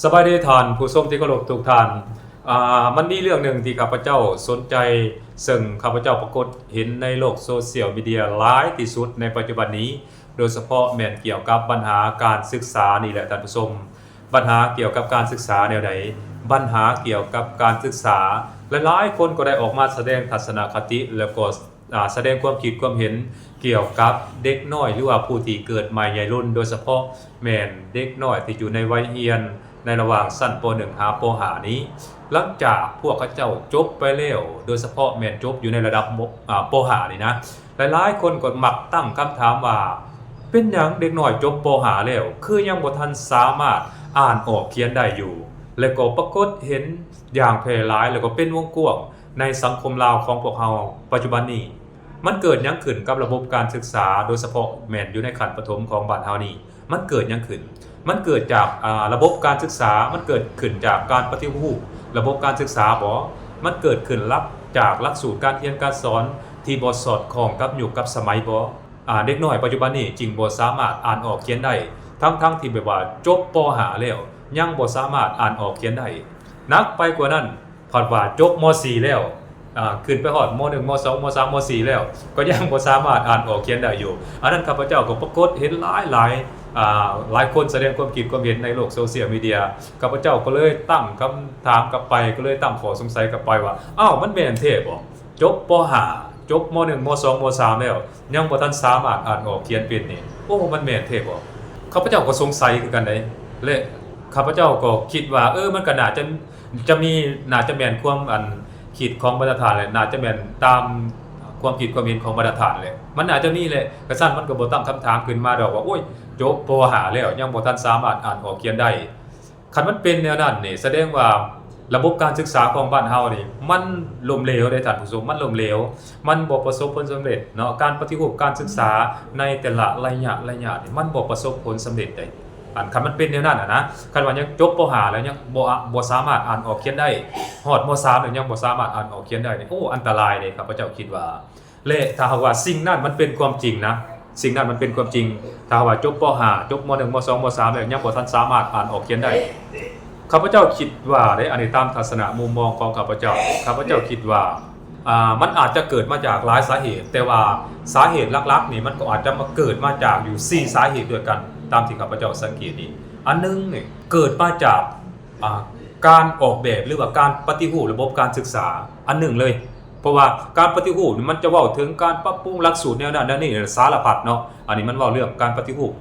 ສະບາຍດີທ່ານຜູ້ຊົມທີ່ເຄົາລົບທຸກທ່ານ. ອາ ມັນມີເລື່ອງໜຶ່ງທີ່ຂ້າພະເຈົ້າສົນໃຈ, ເຊິ່ງຂ້າພະເຈົ້າປາກົດເຫັນໃນໂລກໂຊຊຽວມີເດຍຫຼາຍທີ່ສຸດໃນປັດຈຸບັນນີ້, ໂດຍສະເພາະແມ່ນກ່ຽວກັບບັນຫາການສຶກສານີ້ແຫຼະທ່ານຜູ້ຊົມ. ບັນຫາກ່ຽວກັບການສຶກສາແນວໃດ? ບັນຫາກ່ຽວກັບການສຶກສາ, ຫຼາຍໆຄົນກໍໄດ້ອອກມາສະແດງທັດສະນະຄະຕິ ແລ້ວກໍ ອາ ສະແດງຄວາມຄິດຄວາມເຫັນກ່ຽວກັບເດັກນ້ອຍ ຫຼືວ່າຜູ້ທີ່ເກີດໃໝ່ໃຫຍ່ລຸ້ນ, ໂດຍສະເພາະແມ່ນເດັກນ້ອຍທີ່ຢູ່ໃນໄວຮຽນ ໃນລະຫວ່າງຊັ້ນ ປໍໜຶ່ງ ຫາ ປໍຫ້າ ນີ້. ຫຼັງຈາກພວກເຂົາເຈົ້າຈົບໄປແລ້ວ, ໂດຍສະເພາະແມ່ນຈົບຢູ່ໃນລະດັບ ມ ອາ ປໍຫ້າ ນີ້ນະ, ຫຼາຍໆຄົນກໍມັກຕັ້ງຄຳຖາມວ່າ ເປັນຫຍັງເດັກນ້ອຍຈົບ ປໍຫ້າ ແລ້ວ ຄືຍັງບໍ່ທັນສາມາດອ່ານອອກຂຽນໄດ້ຢູ່? ແລະກໍປາກົດເຫັນຢ່າງແຜ່ຫຼາຍ ແລະກໍເປັນວົງກວ້າງ ໃນສັງຄົມລາວຂອງພວກເຮົາປັດຈຸບັນນີ້, ມັນເກີດຫຍັງຂຶ້ນກັບລະບົບການສຶກສາ, ໂດຍສະເພາະແມ່ນຢູ່ໃນຂັ້ນປະຖົມຂອງບ້ານເຮົານີ້? ມັນເກີດຫຍັງຂຶ້ນ? ມັນເກີດຈາກ ອາ ລະບົບການສຶກສາ? ມັນເກີດຂຶ້ນຈາກການປະຕິຮູບລະບົບການສຶກສາບໍ? ມັນເກີດຂຶ້ນຫຼັກ ຈາກຫຼັກສູດການຮຽນການສອນທີ່ບໍ່ສອດຄ່ອງກັບຍຸກກັບສະໄໝບໍ? ອາ ເດັກນ້ອຍປັດຈຸບັນນີ້ຈຶ່ງບໍ່ສາມາດອ່ານອອກຂຽນໄດ້, ທັງໆທີ່ແບບວ່າຈົບ ປໍຫ້າ ແລ້ວ ຍັງບໍ່ສາມາດອ່ານອອກຂຽນໄດ້. ໜັກໄປກວ່ານັ້ນ, ພັດວ່າຈົບ ມໍສີ່ ແລ້ວ, ອາ ຂຶ້ນໄປຮອດ ມໍໜຶ່ງ ມໍສອງ ມໍສາມ ມໍສີ່ ແລ້ວ ກໍຍັງບໍ່ສາມາດອ່ານອອກຂຽນໄດ້ຢູ່. ອັນນັ້ນຂ້າພະເຈົ້າກໍປາກົດເຫັນຫຼາຍໆ ອາ ຫຼາຍຄົນສະແດງຄວາມຄິດຄວາມເຫັນໃນໂລກໂຊຊຽວມີເດຍ. ຂ້າພະເຈົ້າກໍເລີຍຕັ້ງຄຳຖາມກັບໄປ, ກໍເລີຍຕັ້ງຂໍ້ສົງໄສກັບໄປວ່າ, ອ້າວ ມັນແມ່ນແທ້ບໍ? ຈົບ ປໍຫ້າ ຈົບ ມໍໜຶ່ງ ມໍສອງ ມໍສາມ ແລ້ວ ຍັງບໍ່ທັນສາມາດອ່ານອອກຂຽນເປັນນີ້, ໂອ້ ມັນແມ່ນແທ້ບໍ? ຂ້າພະເຈົ້າກໍສົງໄສຄືກັນເດ້ ແລະ ຂ້າພະເຈົ້າກໍຄິດວ່າ ເອີ ມັນກໍໜ້າຈະ ຈະມີ ໜ້າຈະແມ່ນຄວາມ ອັນ ຄິດຂອງບັນດາທ່ານແຫຼະ, ໜ້າຈະແມ່ນຕາມຄວາມຄິດຄວາມເຫັນຂອງບັນດາທ່ານແຫຼະ, ມັນໜ້າຈະມີແຫຼະ. ກະຊັ້ນມັນກໍບໍ່ຕັ້ງຄຳຖາມຂຶ້ນມາດອກວ່າ ໂອ້ຍ ຈົບ ປໍຫ້າ ແລ້ວ ຍັງບໍ່ທັນສາມາດອ່ານອອກຂຽນໄດ້. ຄັນມັນເປັນແນວນັ້ນນີ້ ສະແດງວ່າລະບົບການສຶກສາຂອງບ້ານເຮົານີ້ ມັນລົ້ມເຫຼວເດ້ທ່ານຜູ້ຊົມ, ມັນລົ້ມເຫຼວ, ມັນບໍ່ປະສົບຜົນສຳເລັດເນາະ. ການປະຕິຮູບການສຶກສາໃນແຕ່ລະໄລຍະ ໄລຍະນີ້ ມັນບໍ່ປະສົບຜົນສຳເລັດໃດ. ອັນ ຄັນມັນເປັນແນວນັ້ນນະ, ຄັນວ່າຍັງຈົບ ປໍຫ້າ ແລ້ວຍັງບໍ່ ອະ ບໍ່ສາມາດອ່ານອອກຂຽນໄດ້, ຮອດ ມໍສາມ ແລ້ວຍັງບໍ່ສາມາດອ່ານອອກຂຽນໄດ້ນີ້ ໂອ້ ອັນຕະລາຍເດ້, ຂ້າພະເຈົ້າຄິດວ່າ ແລະ ຖ້າຫາກວ່າສິ່ງນັ້ນມັນເປັນຄວາມຈິງນະ, ສິ່ງນັ້ນມັນເປັນຄວາມຈິງ, ຖ້າຫາກວ່າຈົບ ປໍຫ້າ ຈົບ ມໍໜຶ່ງ ມໍສອງ ມໍສາມ ແລ້ວຍັງບໍ່ທັນສາມາດອ່ານອອກຂຽນໄດ້, ຂ້າພະເຈົ້າຄິດວ່າເດ້, ອັນນີ້ຕາມທັດສະນະມຸມມອງຂອງຂ້າພະເຈົ້າ, ຂ້າພະເຈົ້າຄິດວ່າ ອ່າ ມັນອາດຈະເກີດມາຈາກຫຼາຍສາເຫດ, ແຕ່ວ່າສາເຫດຫຼັກໆນີ້ ມັນກໍອາດຈະມາເກີດມາຈາກຢູ່ສີ່ສາເຫດດ້ວຍກັນ, ຕາມທີ່ຂ້າພະເຈົ້າສັງເກດນີ້. ອັນໜຶ່ງນີ້ ເກີດມາຈາກ ອ່າ ການອອກແບບ ຫຼືວ່າການປະຕິຮູບລະບົບການສຶກສາ ອັນໜຶ່ງເລີຍ. ເພາະວ່າການປະຕິຮູບນີ້ ມັນຈະເວົ້າເຖິງການປັບປຸງຫຼັກສູດແນວນັ້ນແນວນີ້ ສາລະພັດເນາະ. ອັນນີ້ມັນເວົ້າເລື່ອງການປະຕິຮູບ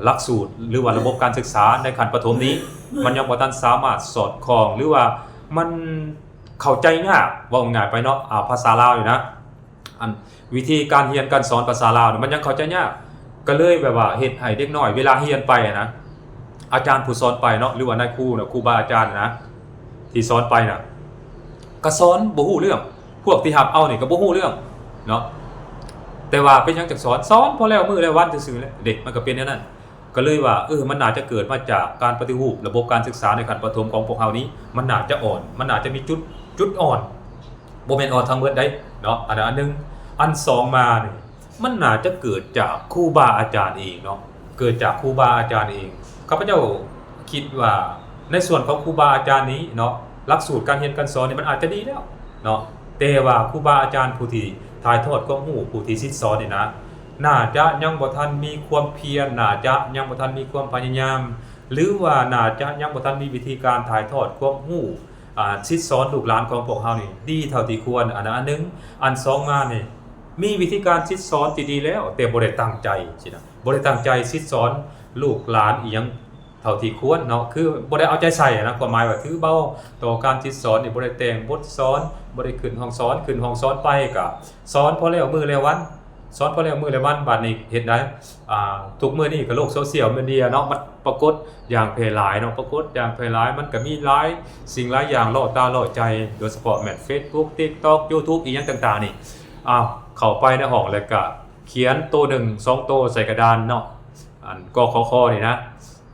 ຫຼັກສູດ ຫຼືວ່າລະບົບການສຶກສາໃນຂັ້ນປະຖົມນີ້ ມັນຍັງບໍ່ທັນສາມາດສອດຄ່ອງ ຫຼືວ່າມັນ ເຂົ້າໃຈຍາກ, ເວົ້າງ່າຍໆໄປເນາະ, ອາ ພາສາລາວນີ້ນະ, ອັນ ວິທີການຮຽນການສອນພາສາລາວນີ້ ມັນຍັງເຂົ້າໃຈຍາກ, ກໍເລີຍແບບວ່າເຮັດໃຫ້ເດັກນ້ອຍເວລາຮຽນໄປນະ, ອາຈານຜູ້ສອນໄປເນາະ ຫຼືວ່ານາຍຄູນະ, ຄູບາອາຈານນະ ທີ່ສອນໄປນະ ກໍສອນບໍ່ຮູ້ເລື່ອງ, ພວກທີ່ຮັບເອົານີ້ກໍບໍ່ຮູ້ເລື່ອງເນາະ. ແຕ່ວ່າເປັນຫຍັງຈັ່ງສອນ? ສອນພໍແລ້ວມື້ແລ້ວວັນຊື່ໆແຫຼະເດ້, ມັນກໍເປັນແນວນັ້ນ. ກໍເລີຍວ່າ ເອີ ມັນໜ້າຈະເກີດມາຈາກການປະຕິຮູບລະບົບການສຶກສາໃນຂັ້ນປະຖົມຂອງພວກເຮົານີ້ ມັນໜ້າຈະອ່ອນ, ມັນໜ້າຈະມີຈຸດ ຈຸດອ່ອນ, ບໍ່ແມ່ນອ່ອນທັງໝົດໃດເນາະ, ອັນນັ້ນອັນໜຶ່ງ. ອັນສອງມານີ້ ມັນໜ້າຈະເກີດຈາກຄູບາອາຈານເອງເນາະ, ເກີດຈາກຄູບາອາຈານເອງ. ຂ້າພະເຈົ້າຄິດວ່າ ໃນສ່ວນຂອງຄູບາອາຈານນີ້ເນາະ, ຫຼັກສູດການຮຽນການສອນນີ້ມັນອາດຈະດີແລ້ວເນາະ, ແຕ່ວ່າຄູບາອາຈານຜູ້ທີ່ຖ່າຍທອດຄວາມຮູ້, ຜູ້ທີ່ສິດສອນນີ້ນະ, ໜ້າຈະຍັງບໍ່ທັນມີຄວາມພຽນ, ໜ້າຈະຍັງບໍ່ທັນມີຄວາມພະຍາຍາມ ຫຼືວ່າໜ້າຈະຍັງບໍ່ທັນມີວິທີການຖ່າຍທອດຄວາມຮູ້, ອາ, ສິດສອນລູກຫຼານຂອງພວກເຮົານີ້ດີເທົ່າທີ່ຄວນ, ອັນນັ້ນອັນໜຶ່ງ. ອັນສອງມານີ້ ມີວິທີການສິດສອນທີ່ດີແລ້ວ ແຕ່ບໍ່ໄດ້ຕັ້ງໃຈຊີ້ນະ, ບໍ່ໄດ້ຕັ້ງໃຈສິດສອນລູກຫຼານອີ່ຫຍັງເທົ່າທີ່ຄວນເນາະ, ຄືບໍ່ໄດ້ເອົາໃຈໃສ່ນະ, ຄວາມໝາຍວ່າຖືເບົາຕໍ່ການສິດສອນນີ້, ບໍ່ໄດ້ແຕ່ງບົດສອນ, ບໍ່ໄດ້ຂຶ້ນຫ້ອງສອນ, ຂຶ້ນຫ້ອງສອນໄປກະສອນພໍແລ້ວມື້ແລ້ວວັນ. ສອນພໍແລ້ວມື້ແລ້ວວັນ, ບາດນີ້ເຮັດໃດ? ອ່າ ທຸກມື້ນີ້ກໍໂລກໂຊຊຽວມີເດຍເນາະ, ມັນປາກົດຢ່າງແຜ່ຫຼາຍເນາະ, ປາກົດຢ່າງແຜ່ຫຼາຍ, ມັນກໍມີຫຼາຍສິ່ງຫຼາຍຢ່າງຫຼໍ່ຕາຫຼໍ່ໃຈ, ໂດຍສະເພາະແມ່ນ Facebook TikTok YouTube ອີ່ຫຍັງຕ່າງໆນີ້. ອ້າວ ເຂົ້າໄປໃນຫ້ອງແລ້ວກໍຂຽນໂຕໜຶ່ງສອງໂຕໃສ່ກະດານເນາະ, ອັນ ກຂຂ ນີ້ນະ.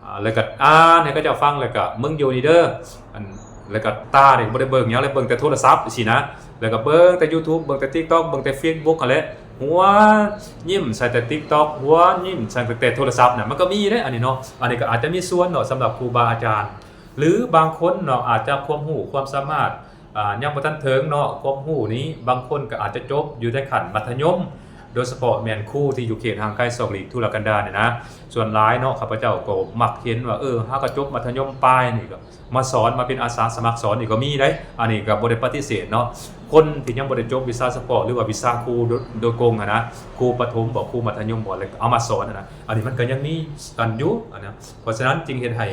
ອ່າ ແລ້ວກໍອ່ານໃຫ້ເຂົາເຈົ້າຟັງ, ແລ້ວກໍ ມຶງຢູ່ນີ້ເດີ, ອັນ ແລ້ວກໍຕານີ້ບໍ່ໄດ້ເບິ່ງຫຍັງເລີຍ, ເບິ່ງແຕ່ໂທລະສັບຊີ້ນະ, ແລ້ວກໍເບິ່ງແຕ່ YouTube ເບິ່ງແຕ່ TikTok ເບິ່ງແຕ່ Facebook ຫັ້ນແຫຼະ, ຫົວຍິ້ມໃສ່ແຕ່ TikTok ຫົວຍິ້ມໃສ່ແຕ່ໂທລະສັບນະ, ມັນກໍມີເດ້ອັນນີ້ເນາະ. ອັນນີ້ກໍອາດຈະມີສ່ວນເນາະ ສຳລັບຄູບາອາຈານ ຫຼືບາງຄົນເນາະ ອາດຈະຄວາມຮູ້ຄວາມສາມາດ ອາ ຍັງບໍ່ທັນເຖິງເນາະ ຄວາມຮູ້ນີ້ ບາງຄົນກໍອາດຈະຈົບຢູ່ໃນຂັ້ນມັດທະຍົມ ໂດຍສະເພາະແມ່ນຄູທີ່ຢູ່ເຂດຫ່າງໄກສອກຫຼີກທຸລະກັນດານນີ້ນະ. ສ່ວນຫຼາຍເນາະ ຂ້າພະເຈົ້າກໍມັກເຫັນວ່າ ເອີ ຫາກໍຈົບມັດທະຍົມປາຍນີ້ກໍມາສອນ ມາເປັນອາສາສະໝັກສອນນີ້ກໍມີເດ້. ອັນນີ້ກໍບໍ່ໄດ້ປະຕິເສດເນາະ ຄົນທີ່ຍັງບໍ່ໄດ້ຈົບວິຊາສະເພາະ ຫຼືວ່າວິຊາຄູໂດຍ ໂດຍກົງຫັ້ນນະ ຄູປະຖົມບໍ ຄູມັດທະຍົມບໍ ແລ້ວເອົາມາສອນຫັ້ນນະ ອັນນີ້ມັນກໍຍັງມີກັນຢູ່ຫັ້ນນະ. ເພາະສະນັ້ນຈຶ່ງເຮັດໃຫ້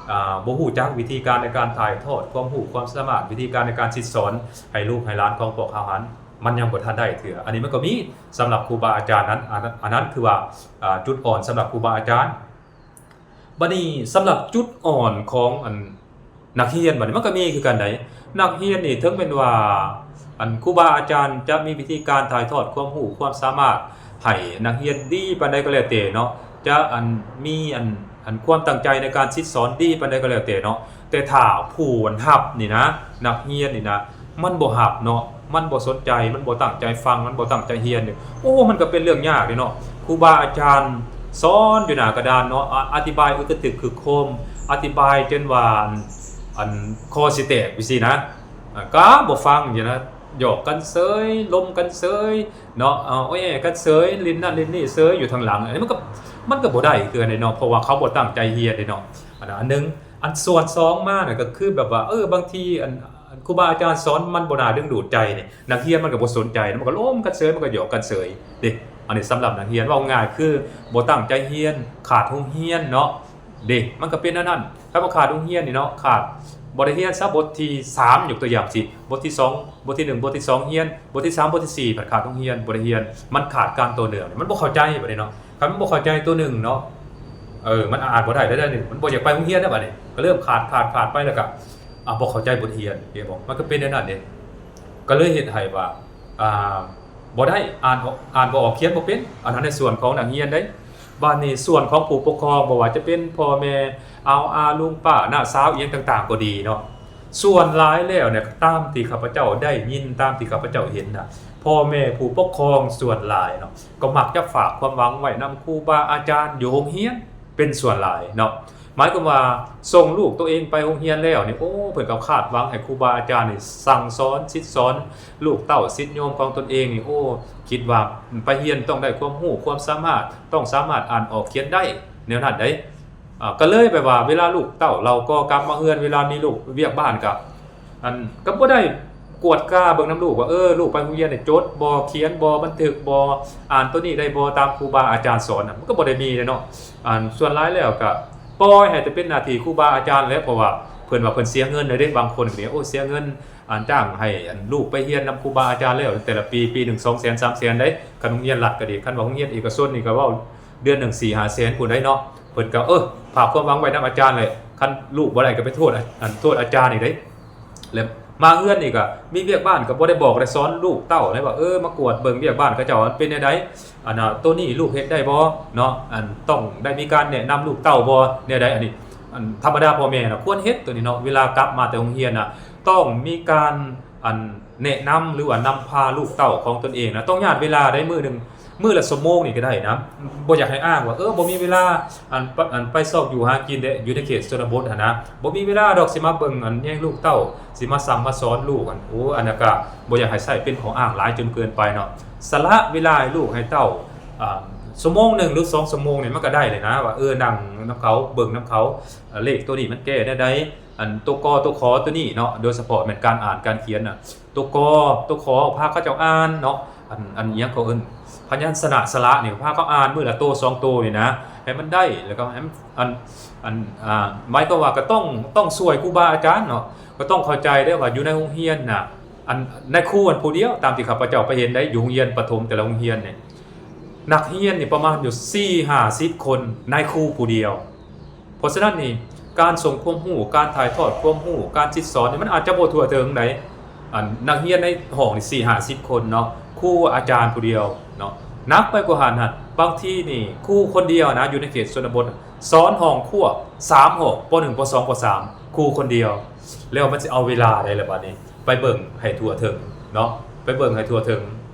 ອາ ບໍ່ຮູ້ຈັກວິທີການໃນການຖ່າຍທອດຄວາມຮູ້ຄວາມສາມາດ ວິທີການໃນການສິດສອນໃຫ້ລູກໃຫ້ຫຼານຂອງພວກເຮົາຫັ້ນ ມັນຍັງບໍ່ທັນໄດ້ເທື່ອ. ອັນນີ້ມັນກໍມີສຳລັບຄູບາອາຈານນັ້ນ ອັນ ອັນນັ້ນຄືວ່າ ອາ ຈຸດອ່ອນສຳລັບຄູບາອາຈານ. ບັດນີ້ສຳລັບຈຸດອ່ອນຂອງອັນ ນັກຮຽນບັດນີ້ມັນກໍມີຄືກັນໃດ໋. ນັກຮຽນນີ້ເຖິງແມ່ນວ່າ ອັນ ຄູບາອາຈານຈະມີວິທີການຖ່າຍທອດຄວາມຮູ້ຄວາມສາມາດໃຫ້ນັກຮຽນດີປານໃດກໍແລ້ວແຕ່ເນາະ ຈະອັນ ມີອັນ ອັນ ຄວາມຕັ້ງໃຈໃນການສິດສອນດີປານໃດກໍແລ້ວແຕ່ເນາະ ແຕ່ຖ້າຜູ້ຮັບນີ້ນະ ນັກຮຽນນີ້ນະ ມັນບໍ່ຮັບເນາະ ມັນບໍ່ສົນໃຈ ມັນບໍ່ຕັ້ງໃຈຟັງ ມັນບໍ່ຕັ້ງໃຈຮຽນນີ້ ໂອ້ ມັນກໍເປັນເລື່ອງຍາກເດ້ເນາະ. ຄູບາອາຈານສອນຢູ່ໜ້າກະດານເນາະ ອະ ອະທິບາຍອຶກກະຕຶກຄຶກໂຄມ ອະທິບາຍຈົນວ່າ ອັນ ຄອຊິແຕກຈັ່ງຊີ້ນະ ອາ ກໍບໍ່ຟັງຈັ່ງຊີ້ນະ ຫຍອກກັນເສີຍ ລົມກັນເສີຍເນາະ ເອົາແອກັນເສີຍ ຫຼິ້ນນັ້ນຫຼິ້ນນີ້ເສີຍຢູ່ທາງຫຼັງ ອັນນີ້ມັນກໍ ມັນກໍບໍ່ໄດ້ຄືກັນເດເນາະ ເພາະວ່າເຂົາບໍ່ຕັ້ງໃຈຮຽນເດເນາະ ອັນນັ້ນອັນໜຶ່ງ. ອັນສ່ວນສອງມານະ ກໍຄືແບບວ່າ ເອີ ບາງທີອັນ ອັນຄູບາອາຈານສອນມັນບໍ່ໜ້າດຶງດູດໃຈນີ້ ນັກຮຽນມັນກໍບໍ່ສົນໃຈ ມັນກໍລົມກັນເສີຍ ມັນກໍຫຍອກກັນເສີຍເດ້. ອັນນີ້ສຳລັບນັກຮຽນ ເວົ້າງ່າຍຄືບໍ່ຕັ້ງໃຈຮຽນ ຂາດໂຮງຮຽນເນາະ ເດ້ ມັນກໍເປັນແນວນັ້ນ. ຄັນວ່າຂາດໂຮງຮຽນນີ້ເນາະ ຂາດ ບໍ່ໄດ້ຮຽນຊະ ບົດທີສາມ ຍົກຕົວຢ່າງຊີ້ ບົດທີສອງ ບົດທີໜຶ່ງ ບົດທີສອງຮຽນ ບົດທີສາມ ບົດທີສີ່ ພັດຂາດໂຮງຮຽນ ບໍ່ໄດ້ຮຽນ ມັນຂາດການຕໍ່ເນື່ອງ ມັນບໍ່ເຂົ້າໃຈບັດນີ້ເນາະ. ຄັນມັນບໍ່ເຂົ້າໃຈຕົວໜຶ່ງເນາະ ເອີ ມັນອ່ານບໍ່ໄດ້ແລ້ວເດ ມັນບໍ່ຢາກໄປໂຮງຮຽນແລ້ວບັດນີ້ ກໍເລີ່ມຂາດ ຂາດ ຂາດໄປ ແລ້ວກໍ ອາ ບໍ່ເຂົ້າໃຈບົດຮຽນ ເຫັນບໍ່ ມັນກໍເປັນແນວນັ້ນເດ້. ກໍເລີຍເຮັດໃຫ້ວ່າ ອາ ບໍ່ໄດ້ ອ່ານ ອ່ານບໍ່ອອກ ຂຽນບໍ່ເປັນ ອັນນັ້ນໃນສ່ວນຂອງນັກຮຽນເດ້. ບາດນີ້ສ່ວນຂອງຜູ້ປົກຄອງ ບໍ່ວ່າຈະເປັນພໍ່ແມ່ ອາວອາ ລຸງປ້າ ນ້າສາວ ອີ່ຫຍັງຕ່າງໆກໍດີເນາະ ສ່ວນຫຼາຍແລ້ວເນຍ ຕາມທີ່ຂ້າພະເຈົ້າໄດ້ຍິນ ຕາມທີ່ຂ້າພະເຈົ້າເຫັນນະ ພໍ່ແມ່ຜູ້ປົກຄອງສ່ວນຫຼາຍເນາະ ກໍມັກຈະຝາກຄວາມຫວັງໄວ້ນຳຄູບາອາຈານຢູ່ໂຮງຮຽນເປັນສ່ວນຫຼາຍເນາະ. ໝາຍຄວາມວ່າສົ່ງລູກໂຕເອງໄປໂຮງຮຽນແລ້ວນີ້ ໂອ້ ເພິ່ນກໍຄາດຫວັງໃຫ້ຄູບາອາຈານນີ້ສັ່ງສອນ ສິດສອນລູກເຕົ້າສິດໂຍມຂອງຕົນເອງນີ້ ໂອ້ ຄິດວ່າໄປຮຽນຕ້ອງໄດ້ຄວາມຮູ້ຄວາມສາມາດ ຕ້ອງສາມາດອ່ານອອກຂຽນໄດ້ ແນວນັ້ນໃດ໋. ອາ ກໍເລີຍແບບວ່າເວລາລູກເຕົ້າເຫຼົ່າກໍກັບມາເຮືອນ ເວລາມີລູກວຽກບ້ານກໍ ອັນ ກໍບໍ່ໄດ້ກວດກາເບິ່ງນຳລູກວ່າ ເອີ ລູກໄປໂຮງຮຽນນີ້ຈົດບໍ່ ຂຽນບໍ່ ບັນທຶກບໍ່ ອ່ານໂຕນີ້ໄດ້ບໍ່ ຕາມຄູບາອາຈານສອນນະ ມັນກໍບໍ່ໄດ້ມີເດ້ເນາະ. ອັນ ສ່ວນຫຼາຍແລ້ວກໍປ່ອຍໃຫ້ແຕ່ເປັນໜ້າທີ່ຄູບາອາຈານແຫຼະ ເພາະວ່າເພິ່ນວ່າເພິ່ນເສຍເງິນເດ້ ບາງຄົນກໍນີ້ ໂອ້ ເສຍເງິນ ອັນ ຈ້າງໃຫ້ ອັນ ລູກໄປຮຽນນຳຄູບາອາຈານແລ້ວ ແຕ່ລະປີ ປີໜຶ່ງ ສອງແສນ ສາມແສນໃດ໋. ຄັນໂຮງຮຽນລັດກໍດີ ຄັນວ່າໂຮງຮຽນເອກະຊົນນີ້ກໍເວົ້າເດືອນໜຶ່ງ ສີ່ຫ້າແສນພຸ້ນໃດ໋ເນາະ. ເພິ່ນກໍ ເອີ ຝາກຄວາມຫວັງໄວ້ນຳອາຈານແຫຼະ ຄັນລູກບໍ່ໄດ້ກໍໄປໂທດ ອັນ ໂທດອາຈານນີ້ເດ້. ແລ້ວມາເຮືອນນີ້ກໍມີວຽກບ້ານ ກໍບໍ່ໄດ້ບອກໄດ້ສອນລູກເຕົ້າເລີຍວ່າ ເອີ ມາກວດເບິ່ງວຽກບ້ານເຂົາເຈົ້າມັນເປັນແນວໃດ ອັນ ໂຕນີ້ລູກເຮັດໄດ້ບໍ່ເນາະ ອັນ ຕ້ອງໄດ້ມີການແນະນຳລູກເຕົ້າບໍ່ ແນວໃດ. ອັນນີ້ ອັນ ທຳມະດາພໍ່ແມ່ນະ ຄວນເຮັດໂຕນີ້ເນາະ ເວລາກັບມາແຕ່ໂຮງຮຽນນະ ຕ້ອງມີການ ອັນ ແນະນຳ ຫຼືວ່ານຳພາລູກເຕົ້າຂອງຕົນເອງນະ ຕ້ອງຍາດເວລາໄດ້ ມື້ໜຶ່ງ ມື້ລະຊົ່ວໂມງນີ້ກໍໄດ້ນະ ບໍ່ຢາກໃຫ້ອ້າງວ່າ ເອີ ບໍ່ມີເວລາ ອັນ ປະ ອັນ ໄປຊອກຢູ່ຫາກິນເດ້ ຢູ່ໃນເຂດຊົນນະບົດຫັ້ນນະ ບໍ່ມີເວລາດອກ ຊິມາເບິ່ງ ອັນ ແຍງລູກເຕົ້າ ຊິມາສັ່ງມາສອນລູກ ອັນ ໂອ້ ອັນນັ້ນກະບໍ່ຢາກໃຫ້ໃຊ້ເປັນຂໍ້ອ້າງຫຼາຍຈົນເກີນໄປເນາະ. ສະຫຼະເວລາໃຫ້ລູກໃຫ້ເຕົ້າ ອາ ຊົ່ວໂມງໜຶ່ງ ຫຼື ສອງຊົ່ວໂມງນີ້ ມັນກະໄດ້ແລ້ວນະ ວ່າ ເອີ ນັ່ງນຳເຂົາ ເບິ່ງນຳເຂົາ ເອີ ເລກໂຕນີ້ມັນແກ້ແນວໃດ ອັນ ໂຕ ກ ໂຕ ຂ ໂຕນີ້ເນາະ ໂດຍສະເພາະແມ່ນການອ່ານການຂຽນນະ ໂຕ ກ ໂຕ ຂ ພາເຂົາເຈົ້າອ່ານເນາະ ອັນ ອັນ ອີ່ຫຍັງເຂົາເອີ້ນ ພະຍັນຊະນະ ສະຫຼະນີ້ ພາເຂົາອ່ານມື້ລະໂຕສອງໂຕນີ້ນະ ໃຫ້ມັນໄດ້ ແລ້ວກໍໃຫ້ມັນ ອັນ ອັນ ອາ ໝາຍຄວາມວ່າກໍຕ້ອງ ຕ້ອງຊ່ວຍຄູບາອາຈານເນາະ ກໍຕ້ອງເຂົ້າໃຈເດ້ວ່າຢູ່ໃນໂຮງຮຽນນະ ອັນ ນາຍຄູອັນຜູ້ດຽວ ຕາມທີ່ຂ້າພະເຈົ້າໄປເຫັນໄດ້ ຢູ່ໂຮງຮຽນປະຖົມແຕ່ລະໂຮງຮຽນນີ້ ນັກຮຽນນີ້ປະມານຢູ່ສີ່ຫ້າສິບຄົນ ນາຍຄູຜູ້ດຽວ. ເພາະສະນັ້ນນີ້ ການສົ່ງຄວາມຮູ້ ການຖ່າຍທອດຄວາມຮູ້ ການສິດສອນນີ້ ມັນອາດຈະບໍ່ທົ່ວເຖິງໃດ໋ ອັນ ນັກຮຽນໃນຫ້ອງນີ້ສີ່ຫ້າສິບຄົນເນາະ ຄູອາຈານຜູ້ດຽວເນາະ ໜັກໄປກວ່າຫັ້ນຫັ້ນ ບາງທີນີ້ຄູຄົນດຽວນະ ຢູ່ໃນເຂດຊົນນະບົດ ສອນຫ້ອງຄວບສາມຫ້ອງ ປໍໜຶ່ງ ປໍສອງ ປໍສາມ ຄູຄົນດຽວ ແລ້ວມັນຊິເອົາເວລາໃດລະບາດນີ້ ໄປເບິ່ງໃຫ້ທົ່ວເຖິງເນາະ ໄປເບິ່ງໃຫ້ທົ່ວເຖິງ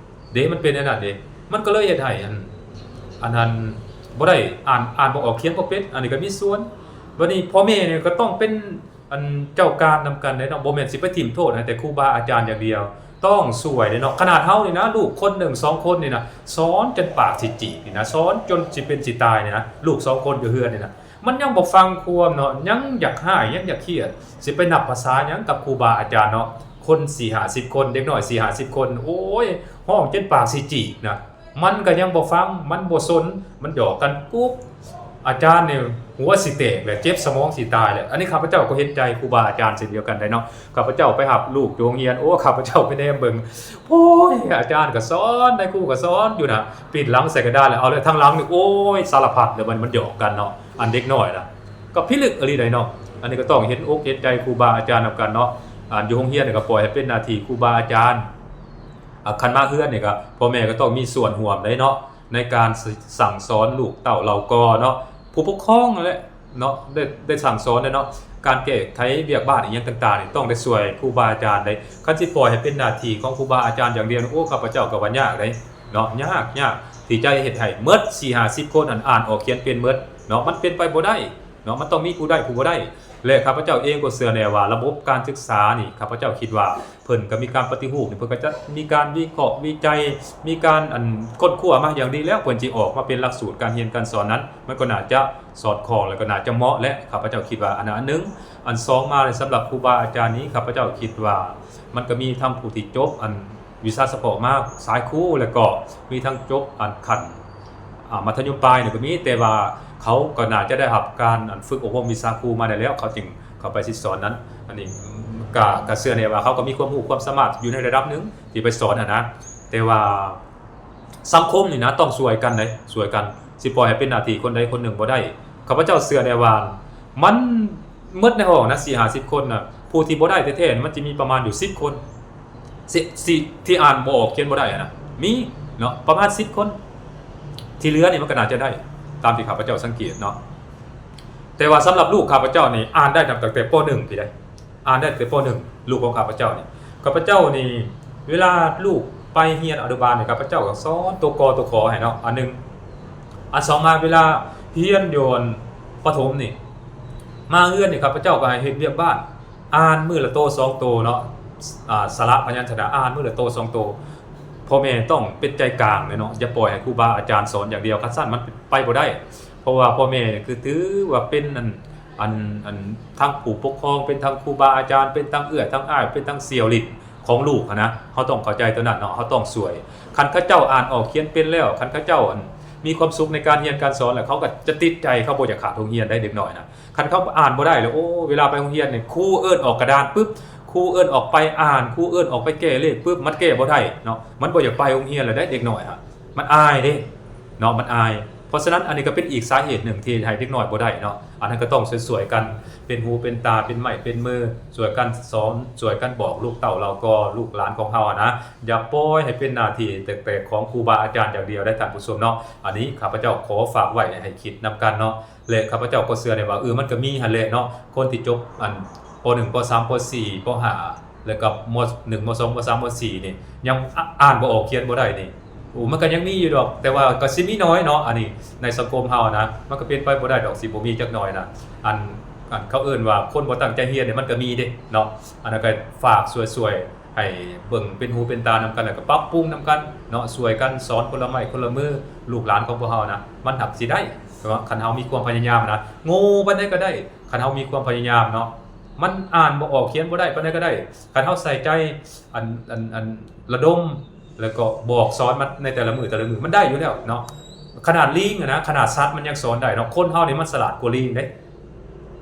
ເດ້ ມັນເປັນແນວນັ້ນເດ້ ມັນກໍເລີຍເຮັດໃຫ້ ອັນ ອັນນັ້ນບໍ່ໄດ້ ອ່ານ ອ່ານບໍ່ອອກ ຂຽນບໍ່ເປັນ ອັນນີ້ກໍມີສ່ວນ. ບັດນີ້ພໍ່ແມ່ນີ້ກໍຕ້ອງເປັນ ອັນເຈົ້າການນຳກັນເດ້ເນາະ ບໍ່ແມ່ນຊິໄປຖິ້ມໂທດໃຫ້ແຕ່ຄູບາອາຈານຢ່າງດຽວ ຕ້ອງຊ່ວຍເດ້ເນາະ. ຂະໜາດເຮົານີ້ນະ ລູກຄົນໜຶ່ງສອງຄົນນີ້ນະ ສອນຈົນປາກຊິຈີກນີ້ນະ ສອນຈົນຊິເປັນຊິຕາຍນີ້ນະ ລູກສອງຄົນຢູ່ເຮືອນນີ້ນະ ມັນຍັງບໍ່ຟັງຄວາມເນາະ ຍັງຢາກຮ້າຍ ຍັງຢາກຄຽດ ຊິໄປນັບພາສາຫຍັງກັບຄູບາອາຈານເນາະ. ຄົນສີ່ຫ້າສິບຄົນ ເດັກນ້ອຍສີ່ຫ້າສິບຄົນ ໂອ້ຍ ຮ້ອງຈົນປາກຊິຈີກນະ ມັນກໍຍັງບໍ່ຟັງ ມັນບໍ່ສົນ ມັນຫຍອກກັນກຸບ ອາຈານນີ້ຫົວຊິແຕກແຫຼະ ເຈັບສະໝອງຊິຕາຍແຫຼະ. ອັນນີ້ຂ້າພະເຈົ້າກໍເຫັນໃຈຄູບາອາຈານເຊັ່ນດຽວກັນໄດ໋ເນາະ. ຂ້າພະເຈົ້າໄປຮັບລູກຢູ່ໂຮງຮຽນ ໂອ້ ຂ້າພະເຈົ້າໄປແນມເບິ່ງ ໂອ້ຍ ອາຈານກໍສອນ ນາຍຄູກໍສອນຢູ່ນະ ປິດຫຼັງໃສ່ກະດານແລ້ວ ເອົາແລ້ວທາງຫຼັງນີ້ ໂອ້ຍ ສາລະພັດແລ້ວ ມັນ ມັນຫຍອກກັນເນາະ ອັນເດັກນ້ອຍນະ ກໍພິລຶກອີ່ຫຼີໃດ໋ເນາະ. ອັນນີ້ກໍຕ້ອງເຫັນອົກເຫັນໃຈຄູບາອາຈານນຳກັນເນາະ. ອັນຢູ່ໂຮງຮຽນນີ້ກໍປ່ອຍໃຫ້ເປັນໜ້າທີ່ຄູບາອາຈານ ອາ ຄັນມາເຮືອນນີ້ກໍພໍ່ແມ່ກໍຕ້ອງມີສ່ວນຮ່ວມໄດ໋ເນາະ ໃນການ ສ- ສັ່ງສອນລູກເຕົ້າເຫຼົ່າກໍເນາະ ຜູ້ປົກຄອງນັ້ນແຫຼະເນາະ ໄດ້ ໄດ້ສັ່ງສອນແລ້ວເນາະ. ການແກ້ໄຂວຽກບ້ານອີ່ຫຍັງຕ່າງໆນີ້ ຕ້ອງໄດ້ຊ່ວຍຄູບາອາຈານໄດ໋. ຄັນຊິປ່ອຍໃຫ້ເປັນໜ້າທີ່ຂອງຄູບາອາຈານຢ່າງດຽວ ໂອ້ ຂ້າພະເຈົ້າກໍວ່າຍາກເດເນາະ ຍາກ ຍາກທີ່ຈະເຮັດໃຫ້ໝົດສີ່ຫ້າສິບຄົນນັ້ນອ່ານອອກຂຽນເປັນໝົດເນາະ ມັນເປັນໄປບໍ່ໄດ້ເນາະ ມັນຕ້ອງມີຜູ້ໄດ້ຜູ້ບໍ່ໄດ້. ແລະ ຂ້າພະເຈົ້າເອງກໍເຊື່ອແນ່ວ່າລະບົບການສຶກສານີ້ ຂ້າພະເຈົ້າຄິດວ່າ ເພິ່ນກໍມີການປະຕິຮູບນີ້ ເພິ່ນກໍຈະມີການວິເຄາະວິໄຈ ມີການ ອັນ ຄົ້ນຄວ້າມາຢ່າງດີແລ້ວ ເພິ່ນຊິອອກມາເປັນຫຼັກສູດການຮຽນການສອນນັ້ນ ມັນກໍໜ້າຈະສອດຄ່ອງ ແລະ ກໍໜ້າຈະເໝາະແຫຼະ ຂ້າພະເຈົ້າຄິດວ່າ ອັນນັ້ນອັນໜຶ່ງ. ອັນສອງມາ ສຳລັບຄູບາອາຈານນີ້ ຂ້າພະເຈົ້າຄິດວ່າ ມັນກໍມີທັງຜູ້ທີ່ຈົບ ອັນ ວິຊາສະເພາະມາສາຍຄູ ແລະ ກໍມີທັງຈົບ ອັນ ຂັ້ນ ອາ ມັດທະຍົມປາຍນີ້ກໍມີ ແຕ່ວ່າເຂົາກໍໜ້າຈະໄດ້ຮັບການ ອັນ ຝຶກອົບຮົມວິຊາຄູມາແລ້ວ ເຂົາຈຶ່ງເຂົ້າໄປສິດສອນນັ້ນ. ອັນນີ້ກະ ກະເຊື່ອແນ່ວ່າເຂົາກໍມີຄວາມຮູ້ຄວາມສາມາດຢູ່ໃນລະດັບໜຶ່ງທີ່ໄປສອນຫັ້ນນະ ແຕ່ວ່າສັງຄົມນີ້ນະ ຕ້ອງຊ່ວຍກັນເດ້ ຊ່ວຍກັນ ຊິປ່ອຍໃຫ້ເປັນໜ້າທີ່ຄົນໃດຄົນໜຶ່ງບໍ່ໄດ້. ຂ້າພະເຈົ້າເຊື່ອແນ່ວ່າ ມັນໝົດໃນຫ້ອງນະ ສີ່ຫ້າສິບຄົນນະ ຜູ້ທີ່ບໍ່ໄດ້ແທ້ໆ ມັນຈະມີປະມານຢູ່ສິບຄົນ ທີ່ ທີ່ອ່ານບໍ່ອອກຂຽນບໍ່ໄດ້ຫັ້ນນະ ມີເນາະ ປະມານສິບຄົນ ທີ່ເຫຼືອນີ້ມັນກໍໜ້າຈະໄດ້ ຕາມທີ່ຂ້າພະເຈົ້າສັງເກດເນາະ. ແຕ່ວ່າສຳລັບລູກຂ້າພະເຈົ້ານີ້ ອ່ານໄດ້ນັບຕັ້ງແຕ່ ປໍໜຶ່ງ ພີ້ໃດ໋ ອ່ານໄດ້ແຕ່ ປໍໜຶ່ງ ລູກຂອງຂ້າພະເຈົ້ານີ້ ຂ້າພະເຈົ້ານີ້ ເວລາລູກໄປຮຽນອະນຸບານນີ້ ຂ້າພະເຈົ້າກໍສອນຕົວ ກ ຕົວ ຂ ໃຫ້ເນາະ ອັນໜຶ່ງ. ອັນສອງມາ ເວລາຮຽນຢູ່ ອັນ ປະຖົມນີ້ ມາເຮືອນນີ້ ຂ້າພະເຈົ້າກໍໃຫ້ເຮັດວຽກບ້ານ ອ່ານມື້ລະໂຕສອງໂຕເນາະ ອາ ສະຫຼະພະຍັນຊະນະ ອ່ານມື້ລະໂຕສອງໂຕ. ພໍ່ແມ່ຕ້ອງເປັນໃຈກາງເນາະ ຢ່າປ່ອຍໃຫ້ຄູບາອາຈານສອນຢ່າງດຽວ ຄັນຊັ້ນມັນໄປບໍ່ໄດ້. ເພາະວ່າພໍ່ແມ່ຄືຖືວ່າເປັນ ອັນ ອັນ ອັນ ທັງຜູ້ປົກຄອງ ເປັນທັງຄູບາອາຈານ ເປັນທັງເອື້ອຍທັງອ້າຍ ເປັນທັງສ່ຽວລິດຂອງລູກຫັ້ນນະ ເຮົາຕ້ອງເຂົ້າໃຈຕົວນັ້ນເນາະ ເຮົາຕ້ອງຊ່ວຍ. ຄັນເຂົາເຈົ້າອ່ານອອກຂຽນເປັນແລ້ວ ຄັນເຂົາເຈົ້າ ອັນ ມີຄວາມສຸກໃນການຮຽນການສອນແລ້ວ ເຂົາກໍຈະຕິດໃຈ ເຂົາບໍ່ຢາກຂາດໂຮງຮຽນໃດ໋ ເດັກນ້ອຍນະ. ຄັນເຂົາອ່ານບໍ່ໄດ້ແລ້ວ ໂອ້ ເວລາໄປໂຮງຮຽນນີ້ ຄູເອີ້ນອອກກະດານປຶບ ຄູເອີ້ນອອກໄປອ່ານ ຄູເອີ້ນອອກໄປແກ້ເລກປຶບ ມັນແກ້ບໍ່ໄດ້ເນາະ ມັນບໍ່ຢາກໄປໂຮງຮຽນແລ້ວເດ້ ເດັກນ້ອຍຫັ້ນ ມັນອາຍເດ້ເນາະ ມັນອາຍ. ເພາະສະນັ້ນ ອັນນີ້ກໍເປັນອີກສາເຫດໜຶ່ງທີ່ເຮັດໃຫ້ເດັກນ້ອຍບໍ່ໄດ້ເນາະ. ອັນນັ້ນກໍຕ້ອງຊ່ວຍໆກັນ ເປັນຫູເປັນຕາ ເປັນໄມ້ເປັນມື ຊ່ວຍກັນສອນ ຊ່ວຍກັນບອກລູກເຕົ້າເຫຼົ່າກໍ ລູກຫຼານຂອງເຮົາຫັ້ນນະ. ຢ່າປ່ອຍໃຫ້ເປັນໜ້າທີ່ແຕ່ຂອງຄູບາອາຈານຢ່າງດຽວໄດ໋ ທ່ານຜູ້ຊົມເນາະ. ອັນນີ້ຂ້າພະເຈົ້າຂໍຝາກໄວ້ໃຫ້ຄິດນຳກັນເນາະ. ແລະ ຂ້າພະເຈົ້າກໍເຊື່ອແນ່ວ່າ ເອີ ມັນກໍມີຫັ້ນແຫຼະເນາະ ຄົນທີ່ຈົບ ອັນ ປໍໜຶ່ງ ປໍສາມ ປໍສີ່ ປໍຫ້າ ແລ້ວກໍ ມ.ໜຶ່ງ ມ.ສອງ ມ.ສາມ ມ.ສີ່ ນີ້ ຍັງ ອ- ອ່ານບໍ່ອອກຂຽນບໍ່ໄດ້ນີ້ ໂອ້ ມັນກໍຍັງມີຢູ່ດອກ ແຕ່ວ່າກໍຊິມີໜ້ອຍເນາະ. ອັນນີ້ໃນສັງຄົມເຮົານະ ມັນກໍເປັນໄປບໍ່ໄດ້ດອກ ຊິບໍ່ມີຈັກໜ້ອຍນະ. ອັນ ອັນເຂົາເອີ້ນວ່າຄົນບໍ່ຕັ້ງໃຈຮຽນນີ້ ມັນກໍມີເດ້ເນາະ. ອັນນັ້ນກໍຝາກຊ່ວຍໆ ໃຫ້ເບິ່ງເປັນຫູເປັນຕານຳກັນ ແລ້ວກໍປັບປຸງນຳກັນເນາະ ຊ່ວຍກັນສອນຄົນລະໄມ້ຄົນລະມື ລູກຫຼານຂອງພວກເຮົານະ ມັນຫາກຊິໄດ້ເນາະ ຄັນເຮົາມີຄວາມພະຍາຍາມນະ. ໂງ່ປານໃດກໍໄດ້ ຄັນເຮົາມີຄວາມພະຍາຍາມເນາະ ມັນອ່ານບໍ່ອອກຂຽນບໍ່ໄດ້ປານໃດກໍໄດ້ ຄັນເຮົາໃສ່ໃຈ ອັນ ອັນ ອັນ ລະດົມ ແລ້ວກໍບອກສອນມັນໃນແຕ່ລະມື້ແຕ່ລະມື້ ມັນໄດ້ຢູ່ແລ້ວເນາະ. ຂະໜາດລີງຫັ້ນນະ ຂະໜາດສັດມັນຍັງສອນໄດ້ເນາະ. ຄົນເຮົານີ້ມັນສະຫຼາດກວ່າລີງເດ້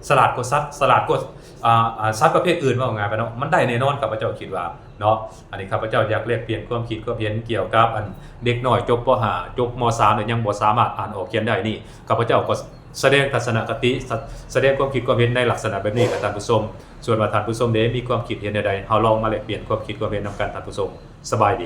ສະຫຼາດກວ່າສັດ ສະຫຼາດກວ່າ ອາ ອາ ສັດປະເພດອື່ນ ເວົ້າງ່າຍໄປເນາະ ມັນໄດ້ແນ່ນອນ ຂ້າພະເຈົ້າຄິດວ່າເນາະ. ອັນນີ້ຂ້າພະເຈົ້າຢາກແລກປ່ຽນຄວາມຄິດຄວາມເຫັນກ່ຽວກັບ ອັນ ເດັກນ້ອຍຈົບ ປໍຫ້າ ຈົບ ມໍສາມ ແລ້ວຍັງບໍ່ສາມາດອ່ານອອກຂຽນໄດ້ນີ້ ຂ້າພະເຈົ້າກໍສະແດງທັດສະນະຄະຕິ ສະ ສະແດງຄວາມຄິດຄວາມເຫັນໃນລັກສະນະແບບນີ້ກັບທ່ານຜູ້ຊົມ. ສ່ວນວ່າທ່ານຜູ້ຊົມເດ ມີຄວາມຄິດເຫັນແນວໃດ ເຮົາລອງມາແລກປ່ຽນຄວາມຄິດຄວາມເຫັນນຳກັນ ທ່ານຜູ້ຊົມ. ສະບາຍດີ.